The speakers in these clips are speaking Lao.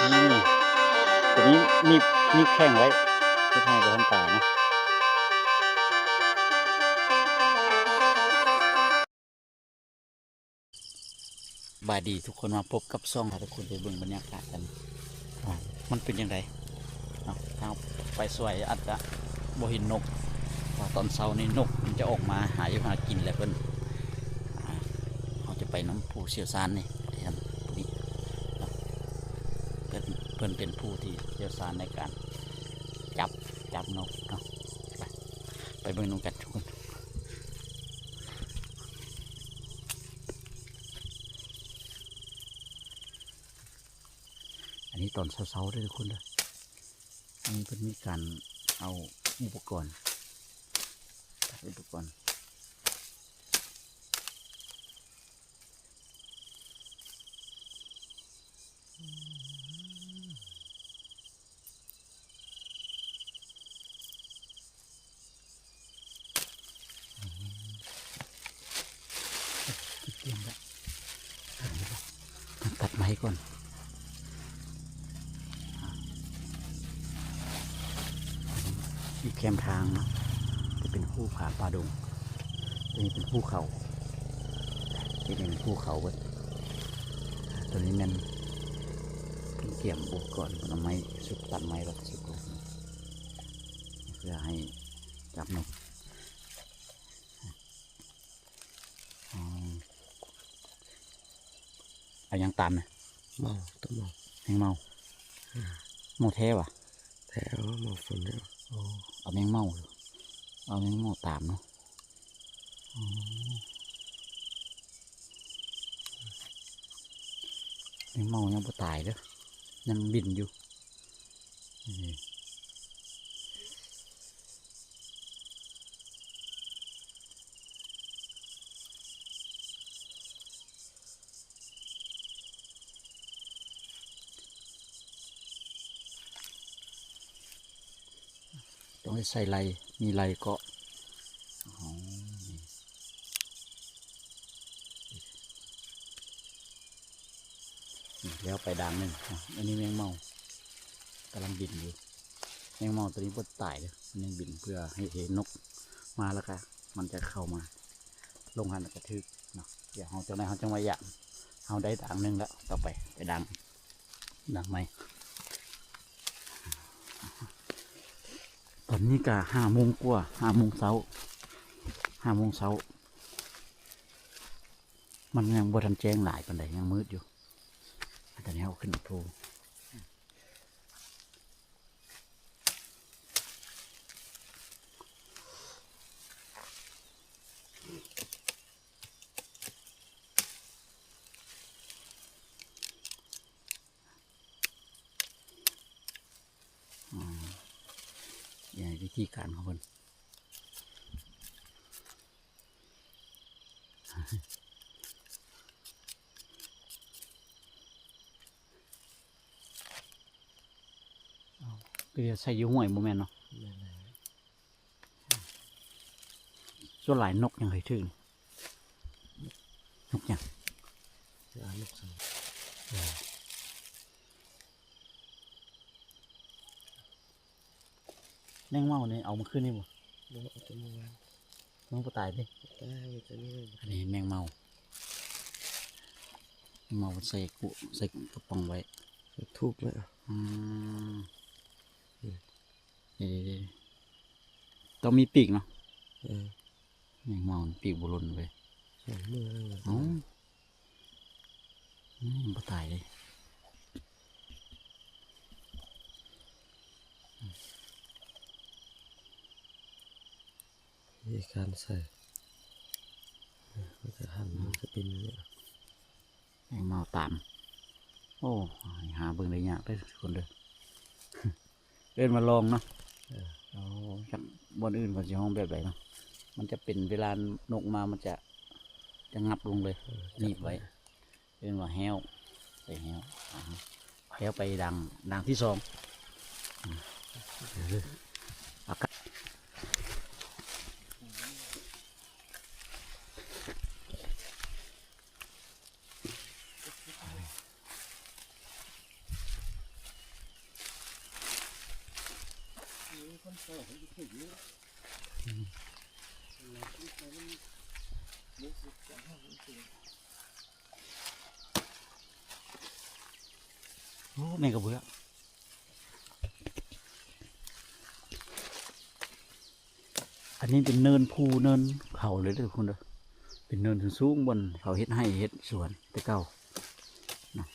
ນີ້ ໂຕນີ້ໜີບ ໜີບແຂ້ງໄວ້ ເຮັດໃຫ້ບໍ່ທັນຕາຍນະ. ສະບາຍດີທຸກຄົນ ມາພົບກັບຊ່ອງ ພາທຸກຄົນໄປເບິ່ງບັນຍາກາດກັນ ວ່າມັນເປັນຈັ່ງໃດເນາະ. ເຮົາໄປຊ່ວຍອາດຈະບໍ່ເຫັນນົກ ເພາະຕອນເຊົ້ານີ້ນົກມັນຈະອອກມາຫາຢູ່ຫາກິນແຫຼະເພິ່ນ. ອ່າ ເຮົາຈະໄປນຳຜູ້ຊ່ຽວຊານນີ້ ໄປນຳຜູ້ນີ້ເນາະ ເພິ່ນ ເພິ່ນເປັນຜູ້ທີ່ຊ່ຽວຊານໃນການຈັບ ຈັບນົກເນາະ. ໄປ ໄປເບິ່ງນຳກັນທຸກຄົນ. ອັນນີ້ຕອນເຊົ້າໆເດີທຸກຄົນເດີ. ອັນນີ້ເພິ່ນມີການເອົາອຸປະກອນ ອຸປະກອນ ຕັດໄມ້ກ່ອນ ຢູ່ແຄມທາງເນາະ ຈະເປັນພູຜາປ່າດົງ ຕົວນີ້ເປັນພູເຂົາ ເປັນພູເຂົາເບິດ. ຕົວນີ້ແມ່ນເພິ່ນກຽມອຸປະກອນ ເພິ່ນເອົາໄມ້ສຸກ ຕັດໄມ້ແລ້ວສຸກລົງ ເພື່ອໃຫ້ຈັບນົກ. ອໍ ເອົາຫຍັງຕາມນະ? ເມົາ ຕົວເມົາ ແມງເມົາ. ເມົາແທ້ຫວາ? ແທ້ ເມົາຝົນເດ້. ໂອ້ ເອົາແມງເມົາ ເອົາແມງເມົາຕາມເນາະ. ອໍ ແມງເມົາຍັງບໍ່ຕາຍເດີ ຍັງບິນຢູ່. ຕ້ອງໃຫ້ໃສ່ໄລ່ ມີໄລ່ເກາະ. ອໍ ນີ້ ນີ້ແລ້ວໄປດ່າງໜຶ່ງ. ອັນນີ້ແມງເມົາກຳລັງບິນຢູ່ ແມງເມົາຕົວນີ້ບໍ່ຕາຍເດີ ມັນຍັງບິນເພື່ອໃຫ້ເຫັນນົກມາ ແລ້ວກະມັນຈະເຂົ້າມາ ລົງຫັ້ນແລ້ວກະຖືກເນາະ. ດຽວເຮົາຈັ່ງໃດເຮົາຈັ່ງມາຢາມ. ເຮົາໄດ້ດ່າງໜຶ່ງແລ້ວ ຕໍ່ໄປໄປດ່າງ ດ່າງໃໝ່. ຕອນນີ້ກະຫ້າໂມງກວ່າ ຫ້າໂມງເຊົ້າ ຫ້າໂມງເຊົ້າ ມັນຍັງບໍ່ທັນແຈ້ງຫຼາຍປານໃດ ຍັງມືດຢູ່. ຕອນນີ້ເຮົາຂຶ້ນພູ ອືມ ນີ້ວິທີການຂອງເພິ່ນ. ເອົາ ກໍຈະໃສ່ຢູ່ຫ້ວຍບໍ່ແມ່ນເນາະ? ແມ່ນແລ້ວ. ສ່ວນຫຼາຍນົກຫຍັງໃຫ້ຖືກ? ນົກຫຍັງ? ເອີ ນົກສັງ. ເອີ ແມງເມົານີ້ເອົາມາຄືນນີ້ບໍ່? ບໍ່ ເອົາແຕ່ມື້ວານ. ມັນບໍ່ຕາຍຕິ? ຕາຍ ມີແຕ່ນີ້ເລີຍ. ອັນນີ້ແມງເມົາ ແມງເມົາໃສ່ກຸ ໃສ່ກະປ໋ອງໄວ້ ໃສ່ທູບໄວ້. ອືມ ນີ້ ນີ້ ນີ້ ຕ້ອງມີປີກເນາະ? ເອີ ແມງເມົາປີກບໍ່ຫຼົ່ນເວີຍ. ສອງມື້ແລ້ວ. ເອົ້າ ອືມ ບໍ່ຕາຍເດ້. ວິທີການໃສ່ ເອີ ມັນຈະຫັນ ມັນຈະເປັນ ແມງເມົາຕາມ. ໂອ້ ຫາເບິ່ງໄດ້ຍາກເດີທຸກຄົນເດີ. ເອີ້ນວ່າລອງເນາະ. ເອີ ໂອ້ ຈັກບ່ອນອື່ນເພິ່ນຊິຮ້ອງແບບໃດເນາະ. ມັນຈະເປັນເວລານົກມາ ມັນຈະ ຈະງັບລົງເລີຍ. ເອີ ໜີບໄວ້ ຈັບໄວ້. ເອີ້ນວ່າແຮ້ວ ໃສ່ແຮ້ວ. ອ່າ ແລ້ວໄປດ່າງ ດ່າງທີສອງ. ອືມ ອາກາດ ເ ໂອ້ ແມ່ນກະເບືອ. ອັນນີ້ເປັນເນີນພູເນີນເຂົາເລີຍເດີທຸກຄົນເດີ ເປັນເນີນສູງໆ ບ່ອນເຂົາເຮັດໄຮ່ເຮັດສວນແຕ່ເກົ່າເນາະ.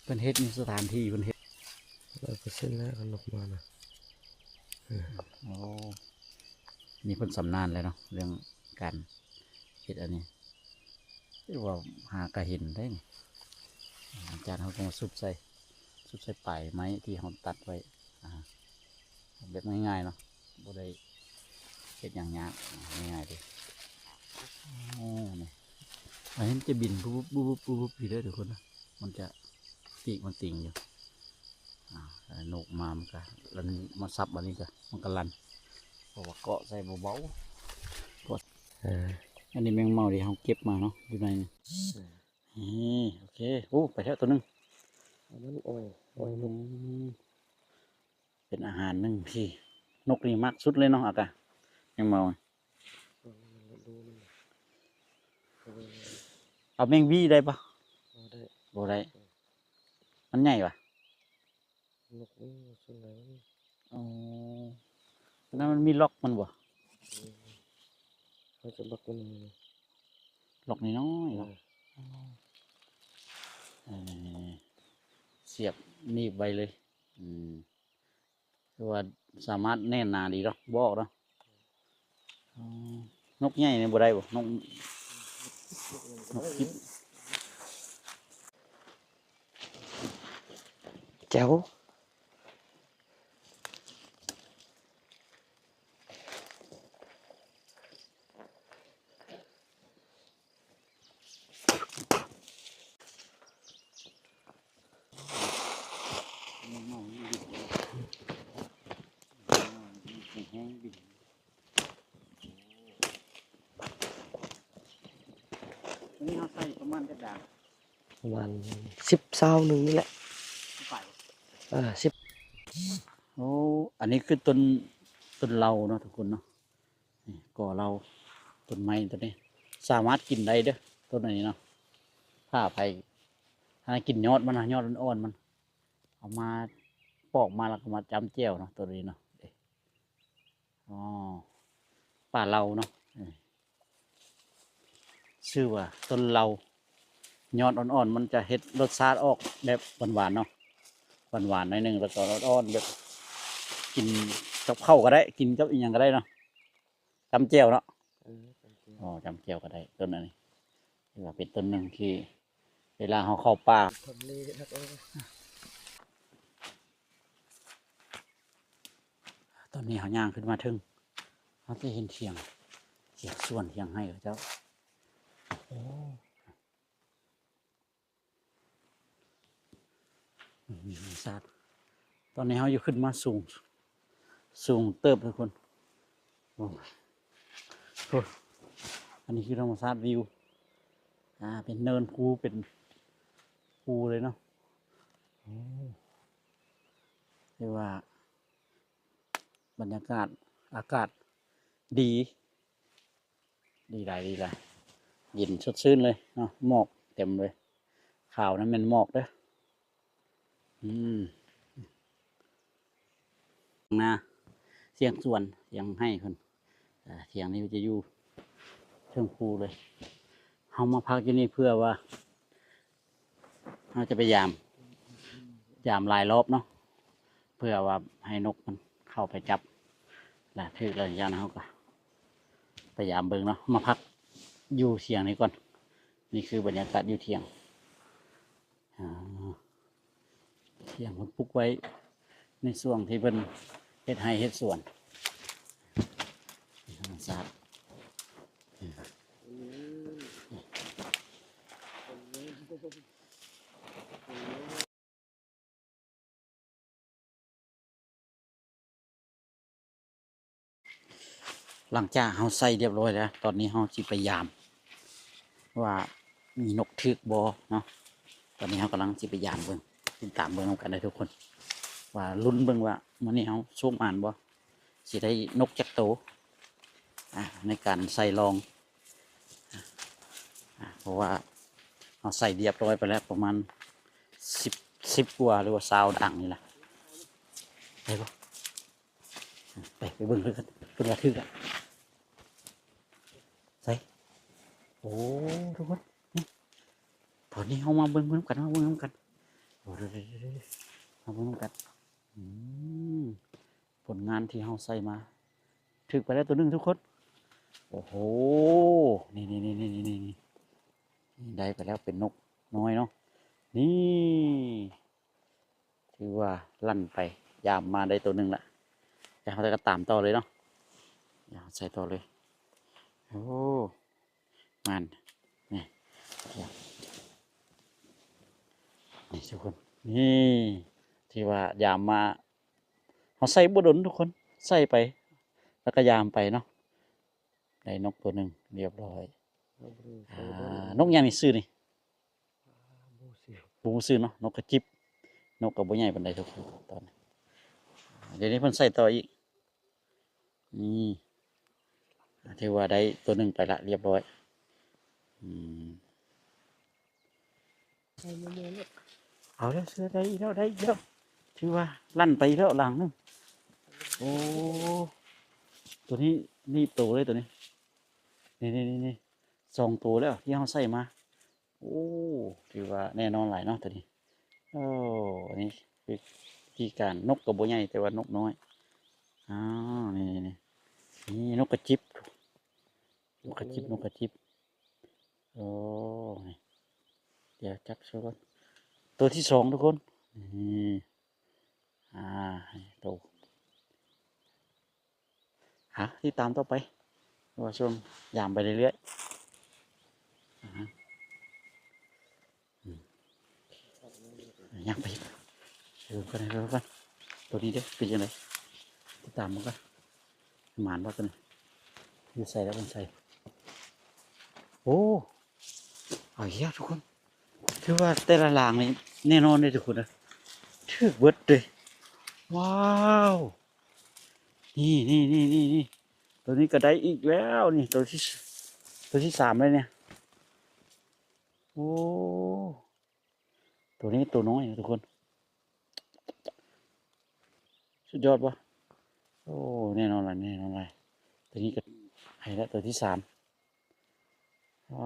ເພິ່ນເຮັດໃນສະຖານທີ່ເພິ່ນເຮັດ ຮ້ອຍເປີເຊັນແລ້ວ ຄັນນົກມານະ. ໂອ້ ນີ້ເພິ່ນຊຳນານແລ້ວເນາະ ເລື່ອງການເຮັດອັນນີ້ ຖືວ່າຫາກະເຫັນໄດ້ນີ້. ຫຼັງຈາກເຮົາກະມາຊຸບໃສ່ ຊຸບໃສ່ປາຍໄມ້ທີ່ເຮົາຕັດໄວ້ ອາ ແບບງ່າຍໆເນາະ ບໍ່ໄດ້ເຮັດຫຍັງຍາກ ງ່າຍໆເດ້. ໂອ້ ນີ້ ອັນນີ້ມັນຈະບິນປຸບໆໆໆຢູ່ເດີທຸກຄົນເດີ ມັນຈະ ປີກມັນຕິງຢູ່ ອາ ນົກມາມັນກະລັນ ມາສັບອັນນີ້ກະ ມັນກະລັນ ເພາະວ່າເກາະໃສ່ເບົາໆ ເກາະ ເອີ ອັນນີ້ແມງເມົາທີ່ເຮົາເກັບມາເນາະ ຢູ່ໃນນີ້. ເອີ ນີ້ ໂອເຄ ໂອ້ ໄປແລ້ວໂຕໜຶ່ງ ມັນອ້ອຍ ອ້ອຍນົກ ອືມ ເປັນອາຫານໜຶ່ງທີ່ນົກນີ້ມັກສຸດເລີຍເນາະ ອາກາ ແມງເມົາ. ເອົາແມງວີໄດ້ບໍ່? ບໍ່ໄດ້ ບໍ່ໄດ້ ມັນໃຫຍ່ຫວາ? ນົກນີ້ສ່ວນໃຫຍ່ມັນ ອໍ ອັນນັ້ນມັນມີລັອກມັນບໍ່? ອືມ ມັນຈະລັອກມັນ ລັອກນ້ອຍໆເນາະ. ເອີ ສຽບໜີບໄວ້ເລີຍ ອືມ ຄືວ່າສາມາດແໜ້ນໜາດີເນາະ ບໍ່ອອກເນາະ. ອໍ ນົກໃຫຍ່ນີ້ບໍ່ໄດ້ບໍ່? ນົກ ນົກພິດ ແຈ່ວ. ອັນນີ້ເຮົາໃສ່ປະມານຈັກດາງ? ປະມານສິບ ຊາວໜຶ່ງນີ້ແຫຼະ ປາຍ ເອີ ສິບ. ໂອ້ ອັນນີ້ຄືຕົ້ນ ຕົ້ນເຫຼົ້າເນາະທຸກຄົນເນາະ. ນີ້ ກໍເຫຼົ້າ ຕົ້ນໄມ້ຕົ້ນນີ້ ສາມາດກິນໄດ້ເດີ ຕົ້ນອັນນີ້ເນາະ. ຖ້າໃຜ ຖ້າກິນຍອດມັນນະ ຍອດອ່ອນໆມັນ ເອົາມາປອກມາແລ້ວກໍມາຈ້ຳແຈ່ວເນາະ ຕົ້ນນີ້ເນາະ. ອໍ ປ່າເຫຼົ້າເນາະ ເອີ ຊື່ວ່າຕົ້ນເຫຼົ້າ ຍອດອ່ອນໆມັນຈະເຮັດລົດຊາດອອກແບບຫວານໆເນາະ ຫວານໆໜ້ອຍໜຶ່ງ ແລ້ວກໍອ່ອນໆ ແບບກິນກັບເຂົ້າກໍໄດ້ ກິນກັບອີ່ຫຍັງກໍໄດ້ເນາະ ຈ້ຳແຈ່ວເນາະ. ເອີ ຈ້ຳແຈ່ວ ອໍ ຈ້ຳແຈ່ວກໍໄດ້ ຕົ້ນອັນນີ້ຖືວ່າເປັນຕົ້ນໜຶ່ງທີ່ເວລາເຮົາເຂົ້າປ່າ ທຳເລຄັກ. ຕອນນີ້ເຮົາຍ່າງຂຶ້ນມາເທິງ ເຮົາຈະເຫັນຖຽງ ຖຽງສວນ ຖຽງໄຮ່ເຂົາເຈົ້າ. ໂອ້ ນີ້ ນີ້ ນີ້ ທຳມະຊາດ. ຕອນນີ້ເຮົາຢູ່ຂຶ້ນມາສູງ ສູງເຕີບທຸກຄົນ. ໂອ້ ໂອ້ ອັນນີ້ຄືທຳມະຊາດ ວິວ ອ່າ ເປັນເນີນພູ ເປັນພູເລີຍເນາະ. ໂອ້ ຖືວ່າບັນຍາກາດ ອາກາດດີ ດີຫຼາຍ ດີຫຼາຍ ເຢັນສົດຊື່ນເລີຍເນາະ. ໝອກເຕັມເລີຍ ຂາວນັ້ນແມ່ນໝອກເດີ. ອືມ ນາ ສຽງສວນ ສຽງໄຮ່ເພິ່ນ. ເອີ ຖຽງນີ້ຈະຢູ່ເທິງພູເລີຍ. ເຮົາມາພັກຢູ່ນີ້ເພື່ອວ່າ ເຮົາຈະໄປຢາມ ຢາມຫຼາຍລອບເນາະ ເພື່ອວ່າໃຫ້ນົກມັນເຂົ້າໄປຈັບ ລະຖືກລະຢ່າງເຮົາກະໄປຢາມເບິ່ງເນາະ. ມາພັກຢູ່ຖຽງນີ້ກ່ອນ. ນີ້ຄືບັນຍາກາດຢູ່ຖຽງ ອາ ຖຽງເພິ່ນປຸກໄວ້ໃນຊ່ວງທີ່ເພິ່ນເຮັດໄຮ່ເຮັດສວນ ທຳມະຊາດ. ຫຼັງຈາກເຮົາໃສ່ຮຽບຮ້ອຍແລ້ວ ຕອນນີ້ເຮົາຊິໄປຢາມວ່າມີນົກຖືກບໍ່ເນາະ. ຕອນນີ້ເຮົາກຳລັງຊິໄປຢາມເບິ່ງ ຕິດຕາມເບິ່ງນຳກັນເດີທຸກຄົນ. ວ່າລຸ້ນເບິ່ງວ່າມື້ນີ້ເຮົາໂຊກໝານບໍ່ ຊິໄດ້ນົກຈັກໂຕ ອາ ໃນການໃສ່ລອງ ອາ ເພາະວ່າເຮົາໃສ່ລຽບຮ້ອຍໄປແລ້ວ ປະມານສິບ ສິບກວ່າ ຫຼືວ່າຊາວດັງນີ້ລະ ໄດ້ບໍ່? ໄປ ໄປເບິ່ງຄືກັນ ເພິ່ນວ່າຖືກລະ ໃສ ໂອ້ ທຸກຄົນ ນີ້ ຕອນນີ້ເຮົາມາເບິ່ງນຳກັນ ມາເບິ່ງນຳກັນ ໂອ້ ເດີໆໆ ມາເບິ່ງນຳກັນ ອືມ ຜົນງານທີ່ເຮົາໃສ່ມາ ຖືກໄປແລ້ວໂຕໜຶ່ງທຸກຄົນ ໂອ້ໂຫ ນີ້ໆ ได้ไปแล้ว เป็นนกน้อยเนาะ นี่ ถือว่าลั่นไป ยามมาได้ตัวหนึ่งละ เดี๋ยวเราก็ตามต่อเลยเนาะ เดี๋ยวใส่ต่อเลย โอ้ มัน นี่ นี่ทุกคน นี่ ถือว่ายามมา เราใส่บ่ดนทุกคน ใส่ไป แล้วก็ยามไปเนาะ ได้นกตัวหนึ่งเรียบร้อย นก อ่า นกหยังนี่ ชื่อนี่ บ่ฮู้ชื่อ บ่ฮู้ชื่อเนาะ นกกระจิบ นกก็บ่ใหญ่ปานใดทุกคน ตอนนี้ เดี๋ยวนี้เพิ่นใส่ต่ออีก นี่ ถือว่าได้ตัวหนึ่งไปละเรียบร้อย อืม เอาแล้ว เสือ ได้อีกแล้ว ได้อีกแล้ว ถือว่าลั่นไปอีกแล้วหลังหนึ่ง โอ้ ตัวนี้รีบโตเลยตัวนี้ นี่ๆๆๆ สองตัวแล้วที่เราใส่มา โอ้ ถือว่าแน่นอนหลายเนาะตัวนี้ โอ้ อันนี้คือวิธีการ นกก็บ่ใหญ่ แต่ว่านกน้อย อ้าว นี่ๆๆ นี่นกกระจิบ นกกระจิบ นกกระจิบ โอ้ นี่ เดี๋ยวจับซะก่อน ตัวที่สองทุกคน นี่ อ่า โต หา ติดตามต่อไป เพราะว่าช่วงยามไปเรื่อยๆ อ่าฮะ อืม ย่างไป เออ ก่อน เออ ก่อน ตัวนี้เด้อ เป็นจั่งใด ติดตามมันก่อน หมานบ่ตัวนี้ อยู่ใส่แล้วมันใส่ โอ้ เอาอีกแล้วทุกคน ถือว่าแต่ละหลังนี่แน่นอนเลยทุกคนนะ ถืกเบิดเลย ว้าว นี่ๆๆๆๆ ตัวนี้ก็ได้อีกแล้ว นี่ตัวที่ ตัวที่สามเลยเนี่ย โอ้ ตัวนี้ตัวน้อยนะทุกคน สุดยอดปะ โอ้ แน่นอนละ แน่นอนละ ตัวนี้ก็ให้แล้ว ตัวที่สาม อ้อ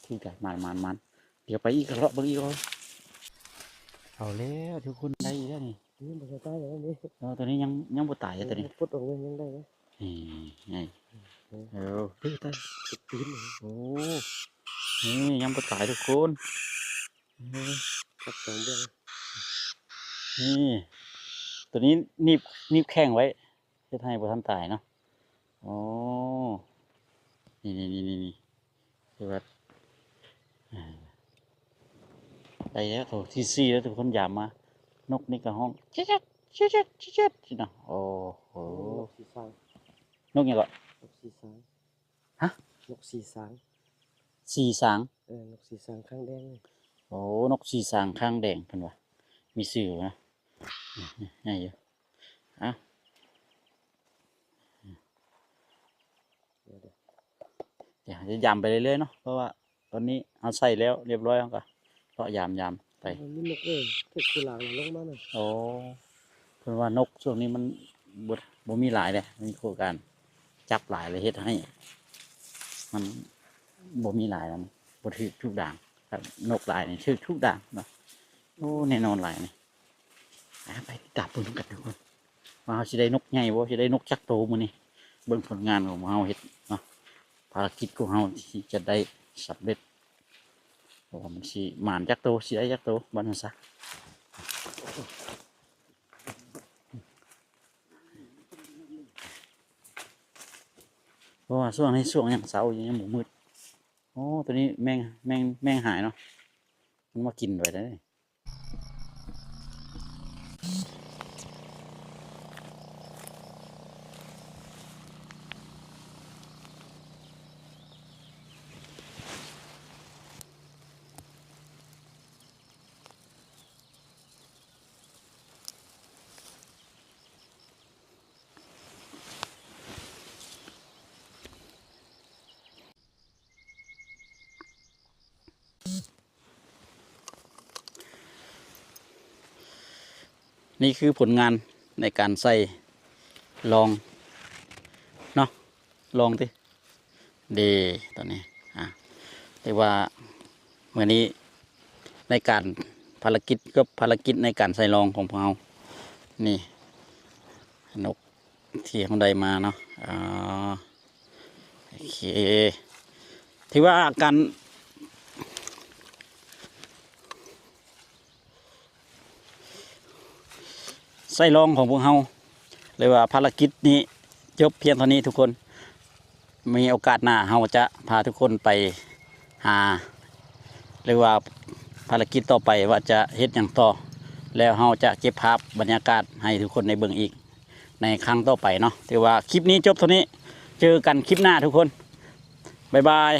ถืกได้ หมานๆๆ เดี๋ยวไปอีก เลาะเบิ่งอีก เอาแล้วทุกคน ได้อีกแล้วนี่ นี่บ่ตายแล้วนี่ เออ ตัวนี้ยัง ยังบ่ตายอะ ตัวนี้ ปลดออกเลย ยังได้นะ นี่ นี่ เออ เออ เฮ้ย ตาย ติดตีนเลย โอ้ นี่ยังบ่ตายทุกคน เออ จับสองเบื้อง นี่ ตัวนี้หนีบ หนีบแข้งไว้ เฮ็ดให้บ่ทันตายเนาะ โอ้ นี่ๆๆๆ ถือว่า อ่า ได้แล้ว โตที่สี่แล้วทุกคน ยามมา นกนี่ก็ฮ้อง เจ๊ดๆ เจ๊ดๆ เจ๊ดๆ เนาะ โอ้โห นกสีสาง นกหยังเกาะ นกสีสาง ฮะ นกสีสาง สีสาง เออ นกสีสางคางแดง โอ้ นกสีสางคางแดงเพิ่นว่า มีชื่อนะ นี่อยู่ เอ้า เดี๋ยวๆ เดี๋ยวจะยามไปเรื่อยๆเนาะ เพราะว่าตอนนี้เอาใส่แล้วเรียบร้อย เราก็เลาะยามๆไป มันมีนกเอ้ย พวกคู่หลังลงมาน่ะ โอ้ เพิ่นว่านกช่วงนี้มันบ่ บ่มีหลายเด้ มีโครงการจับหลายเลยเฮ็ดให้ มันบ่มีหลายแล้ว มันบ่ถืกทุกด่าง ถ้านกหลายนี่ถืกทุกด่างเนาะ โอ้ แน่นอนหลายนี่ อ่า ไปติดตามเบิ่งนำกันทุกคน ว่าเฮาสิได้นกใหญ่บ่ สิได้นกจักโตมื้อนี้ เบิ่งผลงานของเฮาเฮ็ดเนาะ ภารกิจของเฮาที่จะได้สำเร็จ ว่ามันสิหมานจักโต สิได้จักโต ว่าซั่นซะ เพราะว่าช่วงนี้ช่วงยังเช้าอยู่ ยังบ่มืด โอ้ ตัวนี้แมง แมง แมงหายเนาะ มันมากินไว้ได้ ນີ້ຄືຜົນງານໃນການໃສ່ລອງເນາະ ລອງຕິ ເດ້ ຕອນນີ້ ອ່າ ແຕ່ວ່າມື້ນີ້ໃນການ ພາລະກິດ ກັບພາລະກິດໃນການໃສ່ລອງຂອງພວກເຮົາ ນີ້ ນົກທີ່ເຮົາໄດ້ມາເນາະ ອ່າ ໂອເຄ ຖືວ່າການ ໃສ່ລອງຂອງພວກເຮົາ ຫຼືວ່າພາລະກິດນີ້ຈົບພຽງເທົ່ານີ້ທຸກຄົນ. ມີໂອກາດໜ້າເຮົາຈະພາທຸກຄົນໄປຫາ ຫຼືວ່າພາລະກິດຕໍ່ໄປວ່າຈະເຮັດຫຍັງຕໍ່ ແລ້ວເຮົາຈະເກັບພາບບັນຍາກາດໃຫ້ທຸກຄົນໄດ້ເບິ່ງອີກໃນຄັ້ງຕໍ່ໄປເນາະ. ຖືວ່າຄລິບນີ້ຈົບເທົ່ານີ້ ເຈີກັນຄລິບໜ້າທຸກຄົນ ບາຍບາຍ.